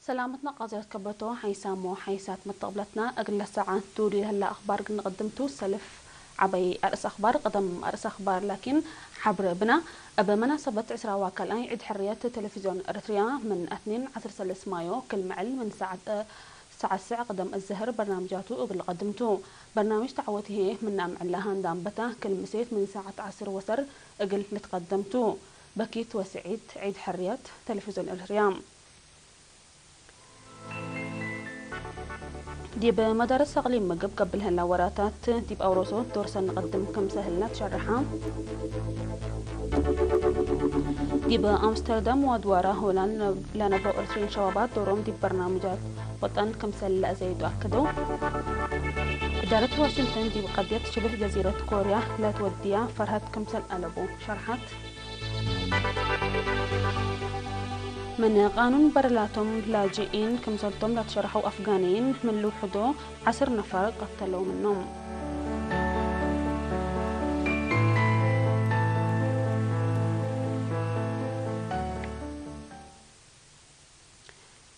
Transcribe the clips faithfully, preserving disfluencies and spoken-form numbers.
ሰላመትነ ቃዘረት ከበቶ ሓይሳሞ ሓይሳት መተቅብለትና እግለ ሰዓት ዱሪ ለህላ አኽባር እግል ንቀድምቱ። ሰልፍ ዐበይ አርእስ አኽባር። ቀደም አርእስ አኽባር ላኪን ሐብር ብና። እብ መናሰበት ዕስራ ወካልኣይ ዒድ ሕርየት ቴሌቪዝዮን ኤረትርያ ምን አትኔን ዐስር ሰለስ ማዮ ክል ምዕል ምን ሰዓት ሰዓት ስዕ ቀደም እዝህር በርናምጃቱ እግል ቀድምቱ። በርናምጅ ተዐወት ህዬ ምነ አምዕል ለሃ እንዳንበታ ክል ምሴት ምን ሰዓት ዐስር ወሰር እግል ልትቀደምቱ። በኪት ወስዒት ዒድ ሕርየት ቴሌቪዝዮን ኤረትርያ። ዲብ መዳርስ አቅሊም ምግብ ገብእ ለህላ ወራታት ዲብ አውሮሶ ዶር ሰኒ ቀድም ክምሰል ህላ ትሸረሐ። ዲብ አምስተርዳም ወአድዋራ ሆላንድ ለነብሮ ኤርትርዩን ሸባባት ዶሮም ዲብ በርናምጃት ወጠን ክምሰል ለአዘይዱ አከደው። እዳረት ዋሽንግተን ዲብ ቀድየት ሽብህ ጀዚረት ኮርያ ለትወድያ ፈርሀት ክምሰል አለቡ ሸርሐት። ምን ቃኑን በርላቶም ላጅኢን ክምሰልቶም ለትሸርሐው አፍጋንይን ምን ልውሕዶ ዐስር ነፈር ቀተለው ምኖም።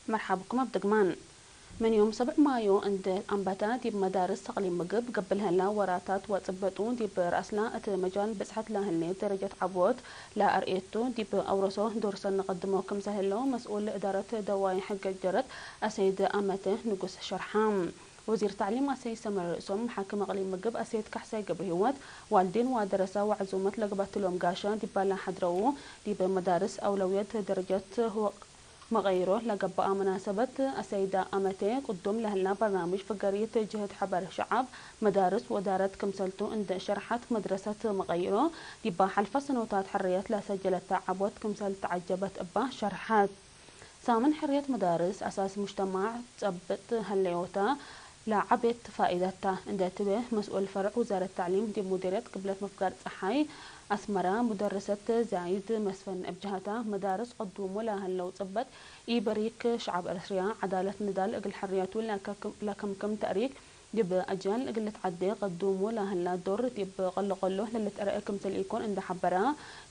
መርሐብኩም እብ ድግማን። ምን ዮም ሰብዕ ማዮ እንዴ አንበተ ዲብ መዳርስ ተቅሊም ምግብ ገብእ ለህላ ወራታት ወጽበጡ ዲብ ረአስላ እት መጃል ብጽሐት ለህሌት ደረጀት ዐቦት ለአርኤቱ ዲብ አውረሶ ዶር ሰኒ ቀድሞ ክምሰል ህለው መስኡል እዳረት ደዋይሕ ገጀረት አሰይድ አመተ ንጉስ ሸርሐ። ወዚር ተዕሊም አሰይድ ሰመረ ርእሶም፣ ሓክም እቅሊም ምግብ አሰይድ ካሕሳይ ገብረሂወት፣ ዋልዴን ወአደረሰ ወዐዙመት ለግበትሎም ጋሻ ዲባላ ሐድረዉ። ዲብ መዳርስ አውለውየት ደረጀት ወ መቀይሮ ለገብአ መናሰበት አሰይዳ አመቴ ቅዱም ለህላ በርናምጅ ፍገሪት ጅህድ ሐበር ሸዐብ መዳርስ ወዳረት ክምሰልቱ እንዴ ሸርሐት፣ መድረሰት መቀይሮ ዲባ ሐልፈ ሰኖታት ሕርየት ለሰጀለተ ዐቦት ክምሰል ተዐጀበት እባ ሸርሐት። ሳምን ሕርየት መዳርስ አሳስ ሙጅተማዕ ጸብጥ ሀለዮተ ለዐቤት ፋኢደት ተ እንዴ ትቤ መስኡል ፈርዕ ውዛረት ተዕሊም ዲብ ሙዲርየት ቅብለት መፍጋር ጸሓይ አስመረ፣ ሙደርሰት ዛይድ መስፍን እብ ጀሀተ፣ መዳርስ ቀዱሙ ለሀለው ጽበጥ ኢበሪክ ሸዐብ ኤረትርያ ዐዳለት ንዳል እግል ሕርየቱ ለከክም-፣ ለክምክም ተእሪክ ዲብ አጅያል እግል ልትዐዴ ቀዱሙ ለሀላ ዶር ዲብ ቀሎ-ቀሎ ለልትአረአ ክምሰል ኢኮን እንዴ ሐበረ፣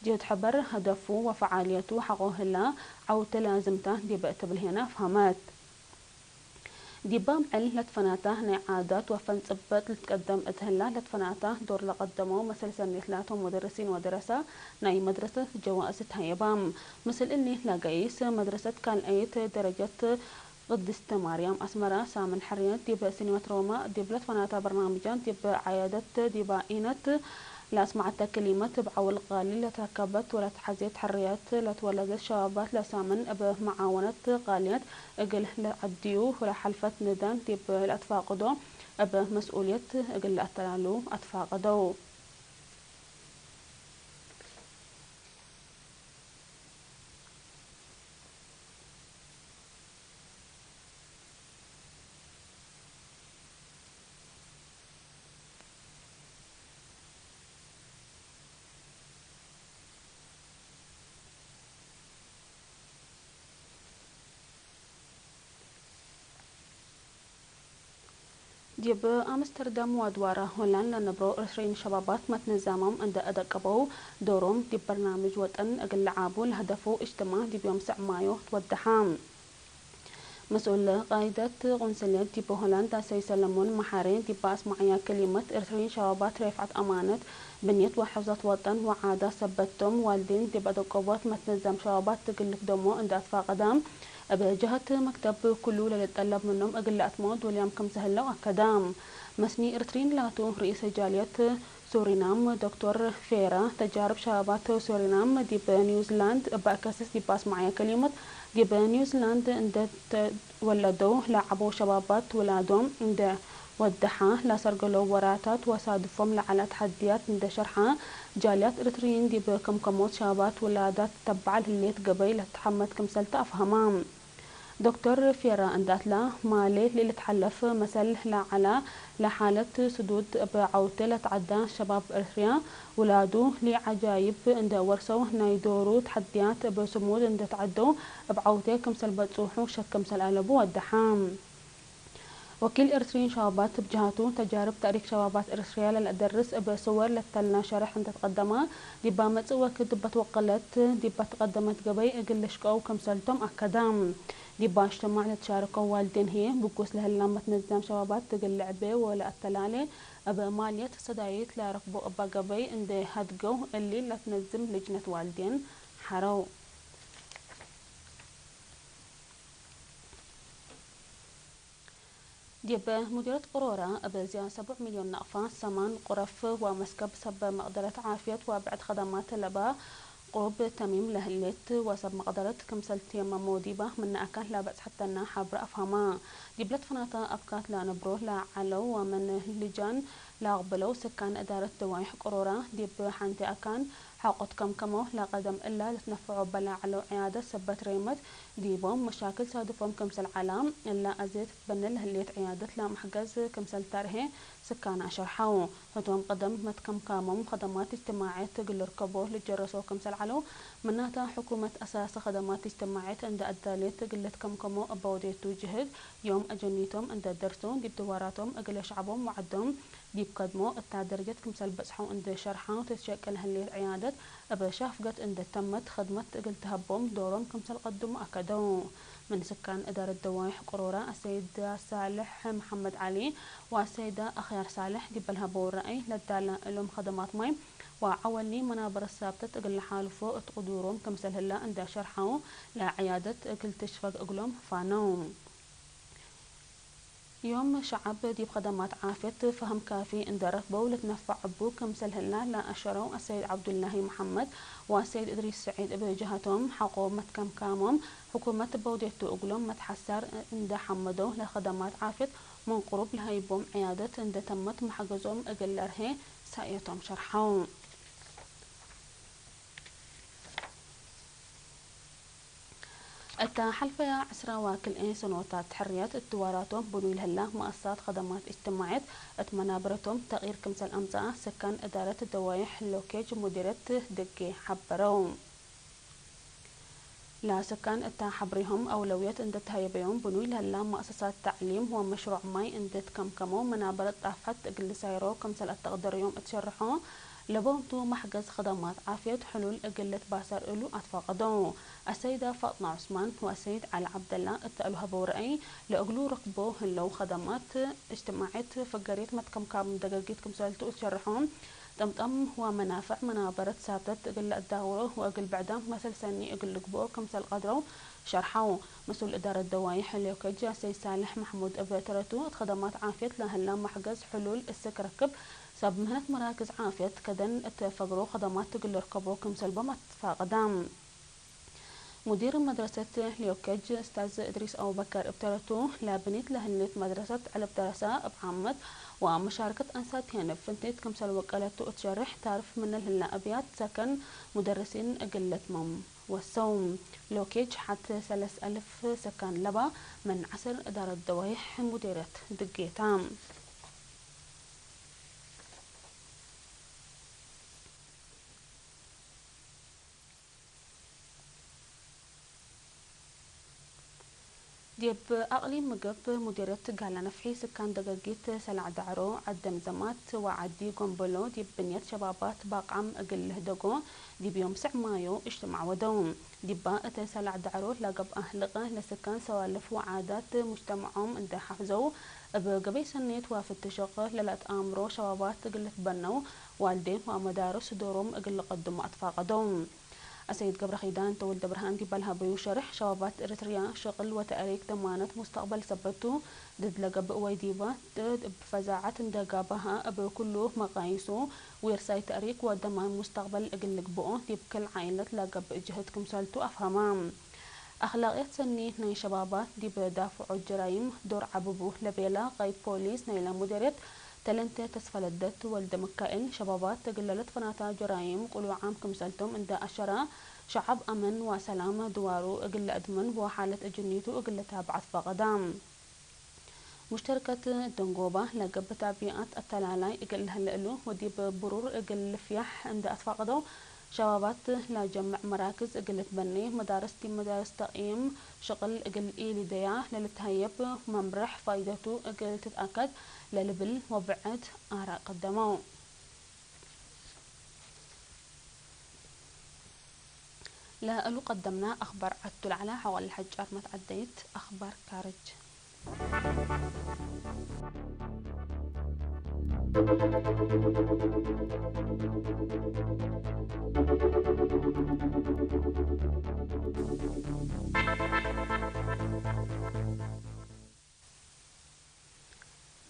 ጅህድ ሕበር ሀደፉ ወፈዓልየቱ ሐቆ ህላ ዐውቴ ላዝም ተ ዲብ ትብል ሄነ አፍሀመት። ዲብ አምዕል ለትፈናተ ናይ ዓዳት ወፈን ጽበጥ ልትቀደም እት ህላ ለትፈናተ ዶር ለቀደመው መሰል ሰኔት ላቶም ሙደርሲን ወደረሰ ናይ መድረሰት ጀዋእዝ ተሀየባም። ምስል እሊ ለገይስ መድረሰት ካልአይት ደረጀት ቅድስተ ማርያም አስመረ ሳምን ሕርየት ዲብ ሲኒመት ሮማ ዲብ ለትፈናተ በርናምጃን ዲብ ዓያደት ዲብ ኢነት ለአስመዐተ ክሊመት እብ ዐውል ቃሊ ለትረከበት ወለትሐዜት ሕርየት ለትወለደት ሸባባት ለሳምን እብ መዓወነት ቃልየት እግል ለዐድዩ ወለሐልፈት ንዳል ዲብ ለአትፋቅዶ እብ መስኡልየት እግል ለአተላሉ አትፋቀደው። ዲብ አምስተርዳም ወአድዋረ ሆላንድ ለነብሮ ኤረትርይን ሸባባት መትነዛሞም እንዴ አደቀበው ዶሮም ዲብ በርናምጅ ወጠን እግል ለዓቡ ለሀደፉ እጅትማዕ ዲብ ዮም ሰዕ ማዮ ትወደሐ። መስኡል ቃይደት ቁንስልየት ዲብ ሆላንድ አሰይ ሰለሞን መሓሬ ዲብ አስመዐያ ክሊመት፣ ኤረትርይን ሸባባት ሬፍዐት አማነት፣ ብንየት ወሕፍዘት ወጠን ወዓዳት ሰበት ቶም፣ ዋልዴን ዲብ አደቀቦት መትነዛም ሸባባት እግል ልክደሞ እንዴ አትፋቀደ፣ እብ ጀሀት መክተብ ኩሉ ለልጠለብ ምኖም እግል ለአትሞ ዱልያም ክምሰ ህለው አከደ። መስኒ ኤረትርይን ላቱ ርኢስ ጃልየት ሱሪናም ዶክቶር ፌራ፣ ተጃርብ ሸባባት ሱሪናም ዲብ ኒውዚላንድ እበ አከስስ ዲብ አስመዐየ ክሊመት፣ ዲብ ኒውዚላንድ እንዴ ተወለደው ለዐበው ሸባባት ውላዶም እንዴ ወደሐ፣ ለሰርገለው ወራታት ወሳድፎም ለዐለ ተሐድያት እንዴ ሸርሐ፣ ጃልያት ኤረትርይን ዲብ ከምከሞት ሸባባት ውላዳት ተበዐል ህሌት ገበይ ለትትሐመድ ክምሰል ተአፍሀመ። ዶክቶር ፊየራ እንዳትላ፣ ማሌ ለልትሐለፍ መሰል ለዐላ ለሓለት ስዱድ እብ ዐውቴ ለትዐዳ ሸባብ ኤረትርያ፣ ውላዱ ለዐጃይብ እንዴ ወርሰው፣ ናይ ዶሩ ተሐድያት እብ ስሙድ እንዴ ተዐደው፣ እብ ዐውቴ ክምሰል በጽሑ ሸክ ክምሰል አለቡ ወደሐ። ወኪል ኤረትርይን ሸባባት እብ ጀሀቱ፣ ተጃርብ ተእሪክ ሸባባት ኤረትርያ ለልአደርስ እብ ስወር ለተልነ ሸርሕ እንዴ ተቀደመ፣ ዲብ መጽእ ወክድ እበ ትወቀለት ዲበ ትቀደመት ገበይ እግል ልሽቀው ክምሰልቶም አከደ። ዲብ እጅትማዕ ለትሻርከው ዋልዴን ህዬ፣ ብጉስ ለህላ መትነዛም ሸባባት እግል ልዕቤ ወለአተላሌ እብ ማልየት ሰዳይት ለረክቦ እበ ገበይ እንዴ ሀድገው፣ እሊ ለትነዝም ልጅነት ዋልዴን ሐረው። ዲብ ሙዲረት ቅሮረ እብ ዝያድ ሰቡዕ ሚልዮን ናቅፋ ሰማን ቁረፍ ወመስከብ ሰብ መቅደረት ዓፍየት ወብዕድ ከደማት ለበ ቅሩብ ተሚም ለህሌት ወሰብ መቅደረት ክምሰል ትየመሞ ዲበ ምነ አካን ለበጽሐተነ ሐብር አፍሀመ። ዲብ ለትፈናተ አብካት ለነብሮ ለዐለው ወምን ልጃን ለአቅብለው ስካን እዳረት ደዋይሕ ቅሮረ ዲብ ሐንቲ አካን ሐቆት ከምከመው ለቀደም እለ ልትነፈዖ በለዐለው ዕያደት ሰበት ሬመት ዲቦም መሻክል ሳድፎም ክምሰል ዐላ፣ እለ አዜ ትትበነ ለህሌት ዕያደት ለመሕገዝ ክምሰል ተርሄ ስካና ሸርሐው። ህቶም ቀደም መትከምካሞም ከደማት እጅትማዕየት እግል ልርከቦ ልጀረሶ ክምሰል ዐለው፣ ምናተ ሕኩመት አሳሰ ከደማት እጅትማዕየት እንደ አዳሌት እግል ልትከምከሞ እበ ወዴቱ ጅህድ ዮም አጀኒቶም እንደ ደርሶ ዲብ ድዋራቶም እግለ ሸዕቦም ወዐዶም ዲብ ከድሞ እታ ደረጀት ክምሰል በጽሐው እንዴ ሸርሐው፣ ትትሸቅል ህሌት ዕያደት እብ ሻፍገት እንዴ ተመት፣ ክድመት እግል ተሀቦም ዶሮም ክምሰል ቀድሞ አከደው። ምን ስካን እዳረት ደዋይሕ ቅሮረ አሰይድ ሳልሕ መሐመድ ዐሊ ወአሰይደ አክያር ሳልሕ ዲብ ለሀበው ረአይ፣ ለዳለ እሎም ከደማት ማይ ወዐወሊ መናበረት ሳብተት እግል ለሓልፎ እት ቅዱሮም ክምሰል ህለ እንዴ ሸርሐው፣ ለዕያደት እግል ትሽፈግ እግሎም ፋነው። ዮም ሸዐብ ዲብ ከደማት ዓፍየት ፈሀም ካፊ እንዴ ረክበው ልትነፈዕ እቡ ክምሰል ህላ ለአሸረው አሰይድ ዐብዱላሂ መሐመድ ወአሰይድ እድሪስ ሰዒድ እብ ጀሀቶም፣ ሐቆ መትከምካሞም ሕኩመት በውዴቱ እግሎም መትሐሳር እንዴ ሐመደው፣ ለከደማት ዓፍየት ምን ቅሩብ ለሀይቦም ዕያደት እንዴ ተመት መሕገዞም እግል ለርሄ ሳእየቶም ሸርሐው። እተ ሐልፈያ ዕስራ ወክልኤ ሰኖታት ሕርየት እት ድዋራቶም ብኑይ ለህላ መአሰሳት ከደማት እጅትማዕየት እት መናበረቶም ተቅይር ክምሰል አምጸአ፣ ስካን እዳረት ደዋይሕ ሎኬጅ ሙዲርየት ድጌ ሐበረው። ለስካን እተ ሐብሬሆም አውለውየት እንዴ ተሀየበዮም ብኑይ ለህላ መአሰሳት ተዕሊም ወመሽሮዕ ማይ እንዴ ትከምከመው፣ መናበረት ጣፍሐት እግል ልሳይሮ ክምሰል አተቅደርዮም እት ሸርሖ፣ ለቦምቱ መሕገዝ ከደማት ዓፍየት ሕሉል እግል ልትባሰር እሉ አትፋቀደው። አሰይደ ፋጥመ ዑስማን ወአሰይድ ዐሊ ዐብደላ እት አሉ ሀበው ረአይ፣ ለእግሉ ረክቦ ህለው ከደማት እጅትማዕየት ፍገርየት መትከምካም ደገጊት ክምሰልቱ እት ሸርሖ፣ ጠምጠም ወመናፈዕ መናበረት ሳብተት እግል ለአዳውሮ ወእግል ብዕዳም መሰል ሰኒ እግል ልግብኦ ክምሰል ቀድረው ሸርሐው። መስኡል እዳረት ደዋይሕ ሎኬጅ አሰይድ ሳልሕ መሕሙድ እብ ተረቱ፣ እት ከደማት ዓፍየት ለህላ መሕገዝ ሕሉል እስክ ረክብ፣ ሰብ ምህነት መራክዝ ዓፍየት ከደን እት ፈግሮ ከደማት እግል ልርከቦ ክምሰልቦም አትፋቀዳ። ሙዲር መድረሰት ሊዮኬጅ እስታዝ እድሪስ አቡበከር እብ ተረቱ፣ ለብኒት ለህሌት መድረሰት ዕልብ ደረሰ እብ ዓመት ወመሻርከት አንሳት ሄንብ ፍንቲት ክምሰል ወቀለቱ እት ሸርሕ፣ ታርፍ ምነ ለህላ አብያት ሰከን ሙደርሲን እግል ለትመም ወሰው። ሊዮኬጅ ሐት ሰለስ አልፍ ሰካን ለባ ምን ዐስር እዳረት ደዋይሕ ሙዲርየት ድጌ ተ። ዲብ አቅሊም ምግብ ሙዲርየት ጋላ ነፍሒ ስካን ደገጊት ሰላዕ ዳዕሮ፣ ዐደም ዘማት ወዐዲ ጎምበሎ ዲብ ብንየት ሸባባት በአቅዓም እግል ልህደጎ ዲብ ዮም ስዕ ማዮ እጅትማዕ ወደው። ዲባ እተ ሰላዕ ዳዕሮ ለገብአ ህልቀ ለስካን ሰዋልፍ ወዓዳት ሙጅተመዖም እንዴ ሐፍዘው፣ እብ ገበይ ሰኔት ወፍቲ ሸቅል ለለአትአምሮ ሸባባት እግል ልትበነው፣ ዋልዴን ወመዳርስ ዶሮም እግል ልቀድሞ አትፋቀደው። አሰይድ ገብረኪዳን ተወልደብርሃን ዲብ ለሀበዩ ሸርሕ፣ ሸባባት ኤረትርያ ሽቅል ወተእሪክ ደማነት ሙስተቅበል ሰበት ቱ፣ ድድ ለገብእ ወይ ዲበ እብ ፈዛዐት እንዴ ጋብአ፣ እብ ኩሉ መቃይሱ ዌርሳይ ተእሪክ ወደማን ሙስተቅበል እግል ልግብኦ፣ ዲብ ክል ዓኢለት ለገብእ ጅህድ ክምሰልቱ አፍሀመ። አክላቅየት ሰኒ ናይ ሸባባት ዲብ ዳፍዖ ጀራይም ዶር ዐብቡ ለቤለ ቃይድ ፖሊስ ናይለ ሙዲርየት፣ ተለንተ ተስፈለደት ወልደምካኤል፣ ሸባባት እግለ ለትፈናተ ጀራይም ቅሉዓም ክምሰልቶም እንዴ አሸረ፣ ሸዐብ አመን ወሰላም ድዋሩ እግል ለአድምን ወሓለት እጅኒቱ እግል ልታብዕ አትፋቀደ። ሙሽተርከት ደንጎባ ለገብእ ታብያት አተላላይ እግል ለህለ እሉ ወዲብ ብሩር እግል ልፍያሕ እንዴ አትፋቀደው፣ ሸባባት ለጀምዕ መራክዝ እግል ልትበኔ፣ መዳርስ ዲብ መዳርስ ተቅይም ሽቅል እግል ኢሊደያ ለልትሀየብ መምረሕ ፋይደቱ እግል ትትአከድ ለልብል ወብዕድ አራእ ቀደመው። ለእሉ ቀደምነ አክባር ዐቱ ለዐለ ሐቆል ለሐጫር መትዐደይት አክባር ካርጅ።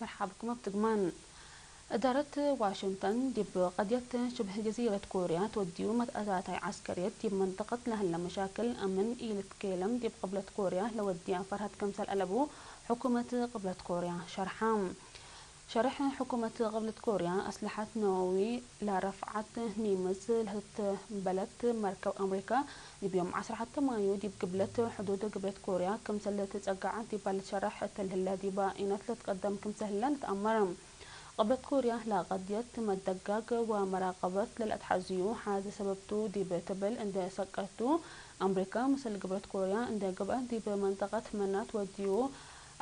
መርሐብኩም እብ ትግማን። እዳረት ዋሽንግተን ዲብ ቀድየት ሽብህ ጀዚረት ኮርያ ትወድዩ መትአታታይ ዐስከርየት ዲብ መንጠቀት ለህለ መሻክል አምን ኢልትኬለም ዲብ ቅብለት ኮርያ ለወድያ ፈርሀት ክምሰል አለቡ ሕኩመት ቅብለት ኮርያ ሸርሐ። ሸርሕ፣ ሕኩመት ቅብለት ኮርያ አስለሐት ነወዊ ለረፍዐት ኒምዝ ለትትበለት መርከብ አምሪካ ዲብ ዮም ዐስር ሐተ ማዩ ዲብ ግብለት ሕዱድ ግብለት ኮርያ ክምሰል ትጸገዐት ዲባ ልትሸረሕ እት ለህለ ዲባ ኢነት ልትቀደም ክምሰል ህለ ልትአመር። ቅብለት ኮርያ ለቀድየት መደጋግ ወመራቀበት ለለአትሐዝዩ ሐዚ ሰበብ ቱ ዲብ ትብል እንዴ ሰቀቱ፣ አምሪካ ምስል ግብለት ኮርያ እንዴ ገብአት ዲብ መንጠቀት መናት ወድዩ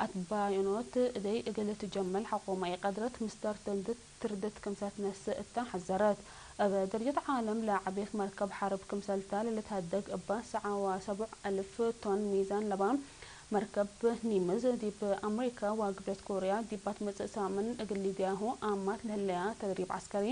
አትባዮኖት እደይ እግል ትጀመል ሐቆመ ኢቀድረት ምስዳር ትርድት ትርድት ክምሰል ትነስእ እተ ሐዘረት። እብ ደረጀት ዓለም ለዐቤት መርከብ ሐርብ ክምሰልታ ለልትሀደግ እበ ሰዓ ወሰቡዕ አልፍ ቶን ሚዛን ለባ መርከብ ኒምዝ ዲብ አምሪካ ወግብለት ኮርያ ዲባ ትመጽእ ሳምን እግል ሊድያሁ አማት ለህለያ ተድሪብ ዐስከሪ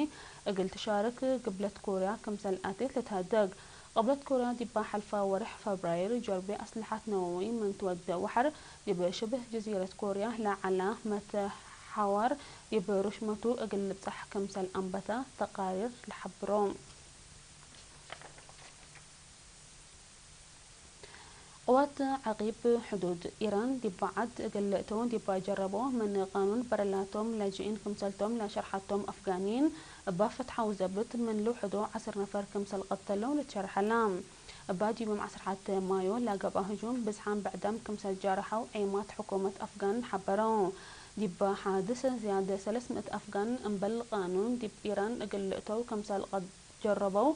እግል ትሻርክ ግብለት ኮርያ ክምሰል አቴት ልትሀደግ። ቅብለት ኮርያ ዲባ ሐልፋ ወርሕ ፈብራይር ጀርቤ አስለሐት ነወዊ ምን ትወዴ ወሐር ዲብ ሽብህ ጀዚረት ኮርያ ለዐላ መትሐዋር ዲብ ሩሽመቱ እግል ልብጸሕ ክምሰል አንበተ ተቃሪር ለሐብሮ። ቅዋት ዐቂብ ሕዱድ ኢራን ዲብ በዐድ እግል ልእተው ዲብ ጀረበው ምን ቃኑን በረ ላቶም ላጅኢን ክምሰልቶም ለሸርሐቶም አፍጋኒን እበ ፈትሐው ዘብጥ ምን ልውሕዶ ዐስር ነፈር ክምሰል ቀተለው ልትሸርሐላ። እበ ዲብ ዮም ዐስር ሐተ ማዮ ለገብአ ህጁም ብዝሓም ብዕዳም ክምሰል ጃርሐው ዔማት ሕኩመት አፍጋን ሐበረው። ዲብ ሐድስ ዝያድ ሰለስ ምእት አፍጋን እምበል ቃኑን ዲብ ኢራን እግል ልእተው ክምሰል ቀ-፣ ጀረበው።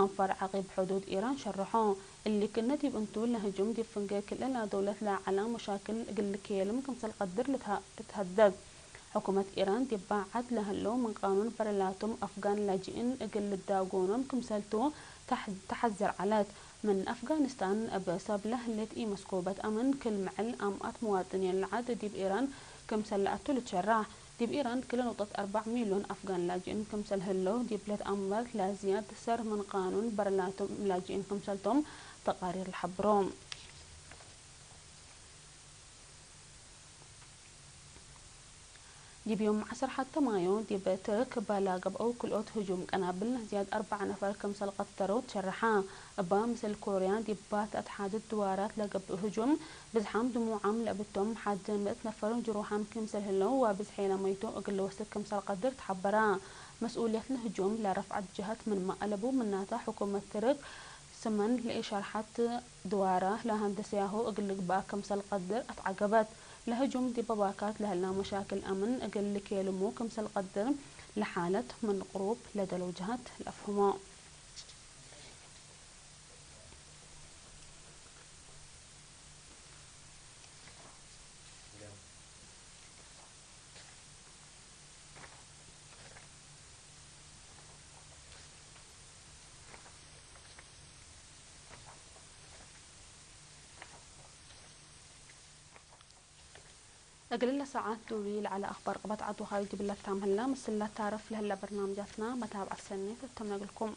አንፋር ዐቂብ ሕዱድ ኢራን ሸርሖ። እሊ ክእነ ዲብ እንቱ ለህጁም ዲብ ፍንጌ ክልኤ ለደውለት ለዐላ መሻክል እግል ልክየልም ክምሰል ቀድር ልትሀ-፣ ልትሀደግ። ሕኩመት ኢራን ዲብ በዐድ ለህለው ምን ቃኑን በረ ላቶም አፍጋን ላጅኢን እግል ልዳጎኖም ክምሰልቱ ተሐ-፣ ተሐዝር ዐለት። ምን አፍጋኒስታን እብ ሳብለ ህሌት ኢመስኮበት አምን ክል ምዕል አምኣት መዋጥንየን ለዐድ ዲብ ኢራን ክምሰል ለአቱ ልትሸራሕ። ዲብ ኢራን ክለ ነቁጠት አርበዕ ሚልዮን አፍጋን ላጅኢን ክምሰል ህለው ዲብ ልትአመር ለዝያድ ሰር ምን ቃኑን በረ ላቶም ላጅኢን ክምሰልቶም ተቃሪር ለሐብሮ። ዲብ ዮም ዐስር ሐተ ማዮ ዲብ ትርክ እበ ለገብአው ክልኦት ህጁም ቀናብል ዝያድ አርበዕ ነፈር ክምሰል ቀተረው ትሸረሐ። እበ ምስል ኮርያ ዲብ ባት አትሓድት ድዋራት ለገብእ ህጁም ብዝሓም ድሙዓም ለእብቶም ሐድ ምእት ነፈር ጅሩሓም ክምሰል ህለው ወብዝሐ ለመይቱ እግል ልወስክ ክምሰል ቀድር ተሐበረ። መስኡልየት ለህጁም ለረፍዐት ጀሀት ምንመ አለቡ ምናተ ሕኩመት ትርክ ስመን ለኢሸርሐት ድዋረ ለሀንደሰያሁ እግል ልግበአ ክምሰል ቀድር አትዐገበት። ለህጁም ዲብ ባካት ለህላ መሻክል አምን እግል ልኬልሙ ክምሰል ቀድር ለሓለት ምን ቅሩብ ለደለው ጀሀት ለአፍህሞ። እግል ለሰዓት ዱሊ ለዐለ አክባር ቅበት ዐዱ ኻርጅ ዲብለ ክታም ህለ። ምስል ለታርፍ ለህለ በርናምጃትና መታብዐት ሰኔት እተምነ እግልኩም።